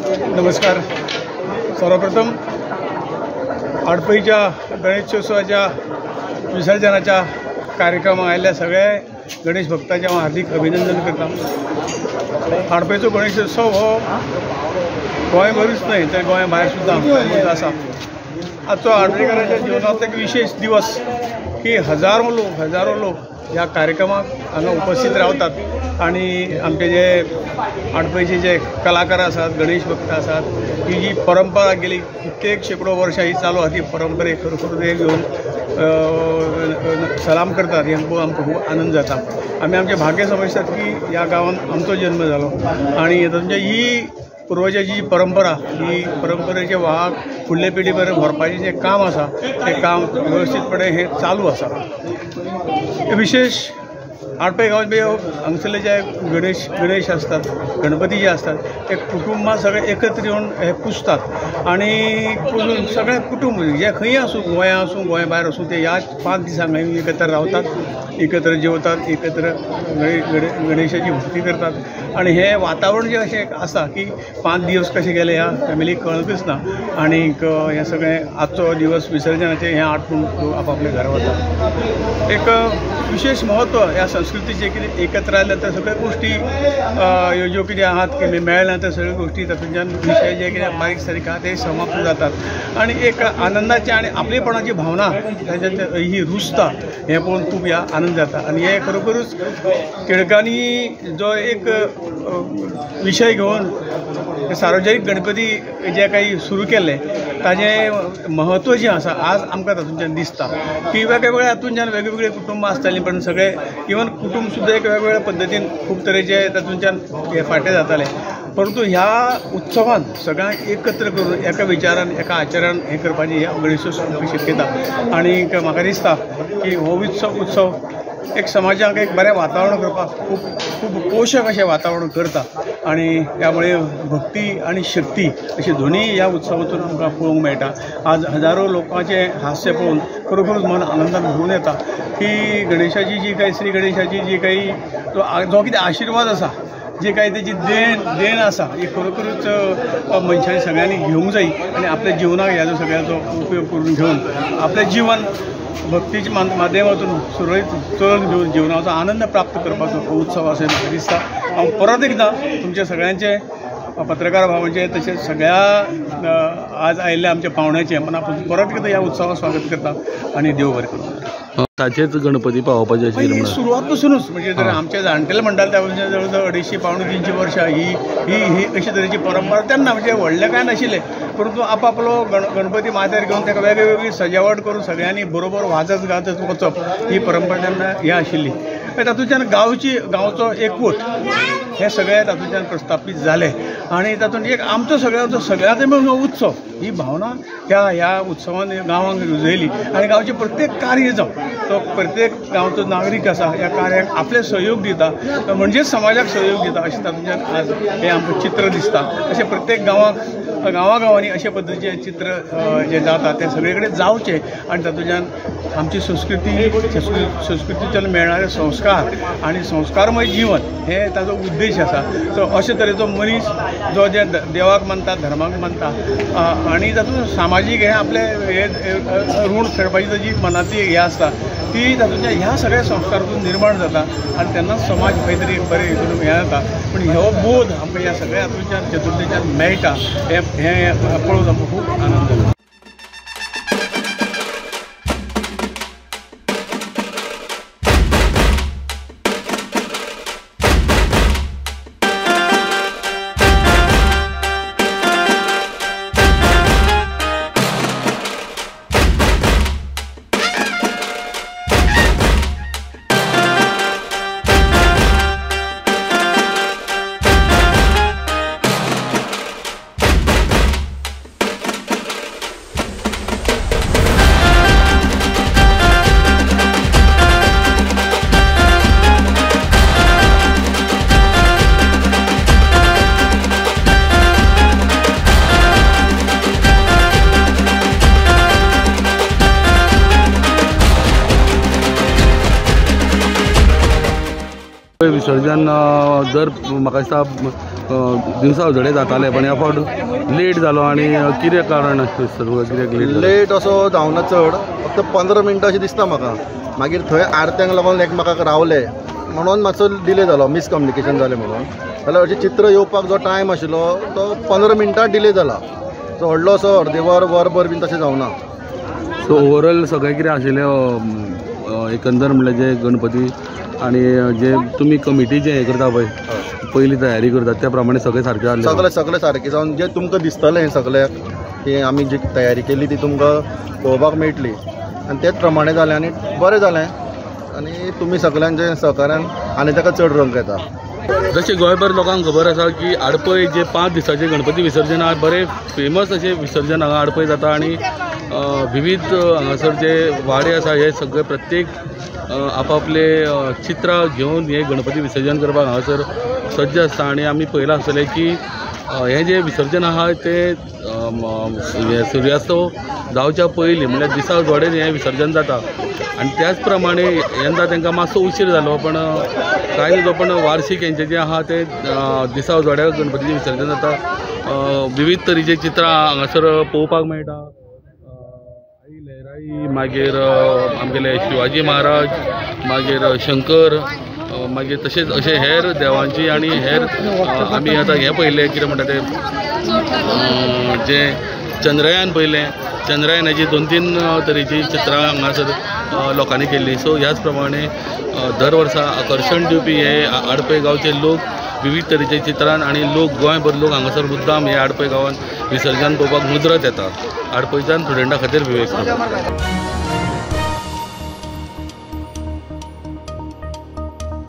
नमस्कार. सर्वप्रथम आडपईच्या गणेशोत्सवाच्या विसर्जनाच्या कार्यक्रमाक आयिल्ल्या सगळ्या गणेश भक्तांचें हांव हार्दिक अभिनंदन करता. आडपईचो गणेशोत्सव हो गोंयभरूच न्हय तर गोंया भायर सुद्दां आसा. आजचो आडपईकाराच्या जिवनांतलो एक विशेष दिवस की हजारो लोक ह्या कार्यक्रमाक हांगा उपस्थित रावतात आनी आमचे जे आडपईचे जे कलाकार आसात, गणेश भक्त आसात, ही जी परंपरा गेली कित्येक शेंकडो वर्सां ही चालू आसा, ती परंपरेक खरोखर हे घेवन सलाम करतात. हें पळोवन आमकां खूब आनंद जाता. आमी आमचें भाग्य समजतात की ह्या गांवांत आमचो जन्म जालो आनी तांच्या ही पुर्वजाची जी परंपरा, ही परंपरेचे वाहक फुडले पिढी पर्यंत व्हरपाचें जें काम आसा तें काम वेवस्थीतपणे हें चालू आसा. विशेष आडपय गांवांत हांगसरले जे गणेश आसतात, गणपती जे आसतात, ते कुटुंबां सगळे एकत्र येवन हे पुजतात आनी पुजून सगळे कुटुंब जे खंय आसूं, गोंया आसूं, गोंया भायर आसूं, ते ह्या 5 दिसांक एकत्र रावतात, एकत्र जेवतात, एकत्र गणेशाची भक्ती करतात. आनी हें वातावरण जें अशें आसा की 5 दिवस कशे गेले ह्या फॅमिलीक कळतूच ना आनीक हें सगळें आजचो दिवस विसर्जनाचें हें आटपून लोक आपआपल्या घरा वतात. एक विशेष म्हत्व ह्या संस्कृतीचें कितें एकत्र आयल्या तर सगळ्यो गोश्टी ह्यो ज्यो कितें आहात की मेळ्ळ्या तर सगळ्यो गोश्टी तातूंतल्यान विशय जे कितें बारीक सारीक आहा ते समाप्त जातात आनी एक आनंदाची आनी आपलेपणाची भावना ताज्यात ही रुजता. हें पळोवन खूब ह्या आनंद जाता. आनी हें खरोखरूच टिळकांनी जो एक विशय घेवन सार्वजनीक गणपती जे काही सुरू केल्ले ताजें म्हत्व जें आसा आज आमकां तातूंतल्यान दिसता की वेगवेगळ्या हातूंतल्यान वेगवेगळी कुटुंबां आसतालीं, पण सगळे इवन कुटुंब सुद्दां एक वेगवेगळ्या पद्दतीन खूब तरेचे तातूंतल्यान हे फाटे जाताले. परंतु ह्या उत्सवान सगळ्यांक एकत्र करून एका विचारान एका आचारान हें करपाची ह्या गणेशोत्सव शक्यता. आनी म्हाका दिसता की हो उत्सव एक समाजाक एक बरें वातावरण करपाक खूब खूब पोशक अशें वातावरण करता आनी त्यामुळे भक्ती आनी शक्ती अशी दोनूय ह्या उत्सवातून आमकां पळोवंक मेळटा. आज हजारो लोकांचें हास्य पळोवन खरोखरूच मन आनंदान भरून येता की गणेशाची जी काही श्री गणेशाची जी काही जो कितें आशिर्वाद आसा, जे काही तेजी देण आसा, ही खरोखरूच मनशांनी सगळ्यांनी घेवंक जाय आनी आपल्या जिवनाक ह्याचो सगळ्याचो उपयोग करून घेवन आपलें जिवन भक्तीच्या माध्यमातून सुरळीत चलोवन घेवन जिवनाचो आनंद प्राप्त करपाचो हो उत्सव अशें म्हाका दिसता. हांव परत एकदां तुमच्या सगळ्यांचे पत्रकार भावांचे तशेंच सगळ्या आज आयिल्ल्या आमच्या पावण्याचे मनापासून परत एकदां ह्या उत्सवाक स्वागत करता आनी देव बरें करूं. ताचेच गणपती पावोवपाचे ही सुरवात पासूनच म्हणजे जर आमचे जाणटेले म्हणटाले त्या म्हणजे जवळ जवळ 250 पावणे 300 वर्सां ही ही ही अशी तरेची परंपरा तेन्ना म्हणजे व्हडलें कांय नाशिल्लें, परंतु आपापलो गणपती माथ्यार घेवन ताका वेगळी सजावट करून सगळ्यांनी बरोबर वाजत गाजत वचप ही परंपरा तेन्ना हें आशिल्ली. तातूंतल्यान गांवचो एकवट हे सगळे तातूंतल्यान प्रस्थापीत जाले आनी तातूंत एक आमचो सगळ्यांचो सगळ्यांचो मेळून उत्सव ही भावना त्या ह्या उत्सवान गांवांक रुजयली आनी गांवचें प्रत्येक कार्य जावं तो प्रत्येक गांवचो नागरीक आसा ह्या कार्याक आपले सहयोग दिता, म्हणजेच समाजाक सहयोग दिता अशें तातूंतल्यान आज हें आमकां चित्र दिसता. अशें प्रत्येक गांवाक गांवागांवांनी अशे पद्दतीचें चित्र जें जाता तें सगळे कडेन जावचें आनी तातूंतल्यान आमची संस्कृतीच्यान मेळणारे संस्कार आनी संस्कारमय जीवन हे ताजो उद्देश आसा. सो अशे तरेचो मनीस जो जे देवाक मानता, धर्माक मानता आनी तातूंत सामाजीक हें आपलें हें ऋण फेडपाची ताजी मनांतली हें आसता ती तातूंतल्यान ह्या सगळ्या संस्कारातून निर्माण जाता आनी तेन्नाच समाज खंय तरी बरें हितून हें जाता. पूण हो बोध आमकां ह्या सगळ्या हातूंतल्यान चतुर्थीच्यान मेळटा हें पळोवन आमकां खूब आनंद जाता. विसर्जन दर म्हाका दिसता दिवसा उजडे जाताले पण ह्या फावट लेट जालो आनी कितें कारण दिसता तुका कित्याक लेट? लेट असो जावना चड, फक्त 15 मिनटां अशें दिसता म्हाका. मागीर थंय आरत्यांक लागून एकमेकाक रावले म्हणून मातसो डिले जालो, मिसकम्युनिकेशन जालें म्हणून. जाल्यार अशें चित्र येवपाक जो टायम आशिल्लो तो 15 मिनटां डिले जाला. सो व्हडलो असो अर्दे वर वरभर बीन तशें जावना. सो ओवरऑल सगळें कितें आशिल्लें एकंदर म्हणल्यार जे गणपती आनी जे तुमी कमिटी जे हें करता पळय पयली तयारी करतात त्या प्रमाणे सगळें सारकें जालें? सगळें सगळें सारकें जावन जें तुमकां दिसतलें सगळ्याक की आमी जी तयारी केली ती तुमकां पळोवपाक मेळटली आनी तेच प्रमाणे जालें आनी बरें जालें आनी तुमी सगळ्यांचे सहकार्यान आनी ताका चड रंग येता. जशें गोंयभर लोकांक खबर आसा की आडपय जे 5 दिसांचे गणपती विसर्जन आहा बरें फेमस अशें विसर्जन हांगा आडपय जाता आनी विविध हांगासर जे वाडे आसा हे सगळे प्रत्येक आपापले चित्रां घेवन हे गणपती विसर्जन करपाक हांगासर सज्ज आसता. आनी आमी पळयलां आसतलें की हें जें विसर्जन आहा तें सुर्यास्त जावच्या पयलीं म्हणल्यार दिसा उजवाडेन हें विसर्जन जाता आनी त्याच प्रमाणे यंदा तांकां मातसो उशीर जालो पण कांय न्ही पण वार्षिक हेंचें जें आहा तें दिसा उजवाड्या गणपतीचें विसर्जन जाता. विविध तरेचीं चित्रां हांगासर पळोवपाक मेळटा. आई लहराई, मागीर आमगेले शिवाजी महाराज, मागीर शंकर, मागीर तशेंच अशें हेर देवांची आनी हेर आमी आतां हें पळयलें कितें म्हणटा तें जें चंद्रयान पळयलें, चंद्रयानाची 2-3 तरेचीं चित्रां हांगासर लोकांनी केल्ली. सो ह्याच प्रमाणे दर वर्सा आकर्शण दिवपी हे आडपय गांवचे लोक विविध तरेचे चित्रान आनी लोक गोंयभर लोक हांगासर मुद्दाम हे आडपय गांवांत विसर्जन पळोवपाक मुजरत येता. आडपयच्यान प्रुडंटा खातीर विवेक.